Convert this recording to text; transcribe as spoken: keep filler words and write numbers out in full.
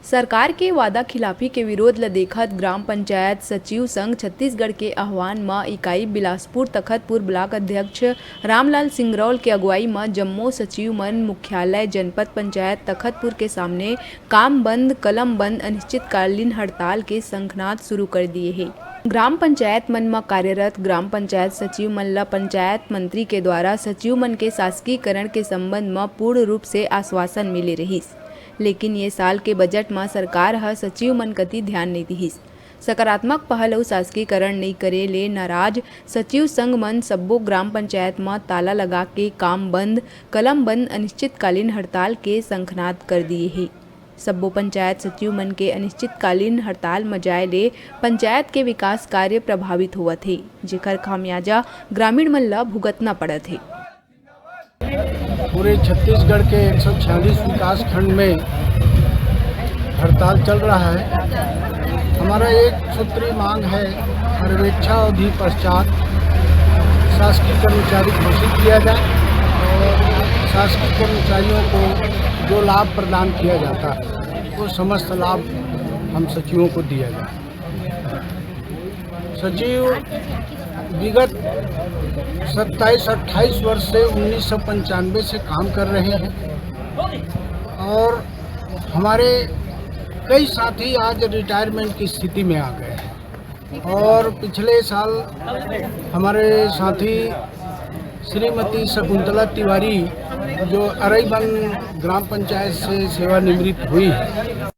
सरकार के वादा खिलाफी के विरोध ल देखत ग्राम पंचायत सचिव संघ छत्तीसगढ़ के आह्वान म इकाई बिलासपुर तखतपुर ब्लॉक अध्यक्ष रामलाल सिंगरौल के अगुवाई म जम्मो सचिव मन मुख्यालय जनपद पंचायत तखतपुर के सामने काम बंद, कलम बंद अनिश्चितकालीन हड़ताल के शंखनाद शुरू कर दिए हे। ग्राम पंचायत मन म कार्यरत ग्राम पंचायत सचिव मन ल पंचायत मंत्री के द्वारा सचिव मन के शासकीकरण के संबंध म पूर्ण रूप से आश्वासन मिले रहिस, लेकिन ये साल के बजट म सरकार ह सचिव मन कति ध्यान नइ दिहिस। सकारात्मक पहल अउ शासकीकरण नइ करे ले नाराज सचिव संघ मन सब्बो ग्राम पंचायत म ताला लगा के काम बंद, कलम बंद अनिश्चितकालीन हड़ताल के शंखनाद कर दिए हे। सब्बो पंचायत सचिव मन के अनिश्चितकालीन हड़ताल म जाय ले पंचायत के विकास कार्य प्रभावित होवत हे, जेकर खामियाजा ग्रामीण मन ल भुगतना पड़त हे। पूरे छत्तीसगढ़ के एक सौ छियालीस विकास खंड में हड़ताल चल रहा है। हमारा एक सूत्री मांग है, पर्यवेक्षा अवधि पश्चात शासकीय कर्मचारी घोषित किया जाए और शासकीय कर्मचारियों को जो लाभ प्रदान किया जाता है, वो समस्त लाभ हम सचिवों को दिया जाए। सचिव विगत सत्ताईस अट्ठाईस वर्ष से उन्नीस सौ पंचानवे से काम कर रहे हैं और हमारे कई साथी आज रिटायरमेंट की स्थिति में आ गए हैं और पिछले साल हमारे साथी श्रीमती शकुंतला तिवारी, जो अरईबंद ग्राम पंचायत से सेवानिवृत्त हुई है,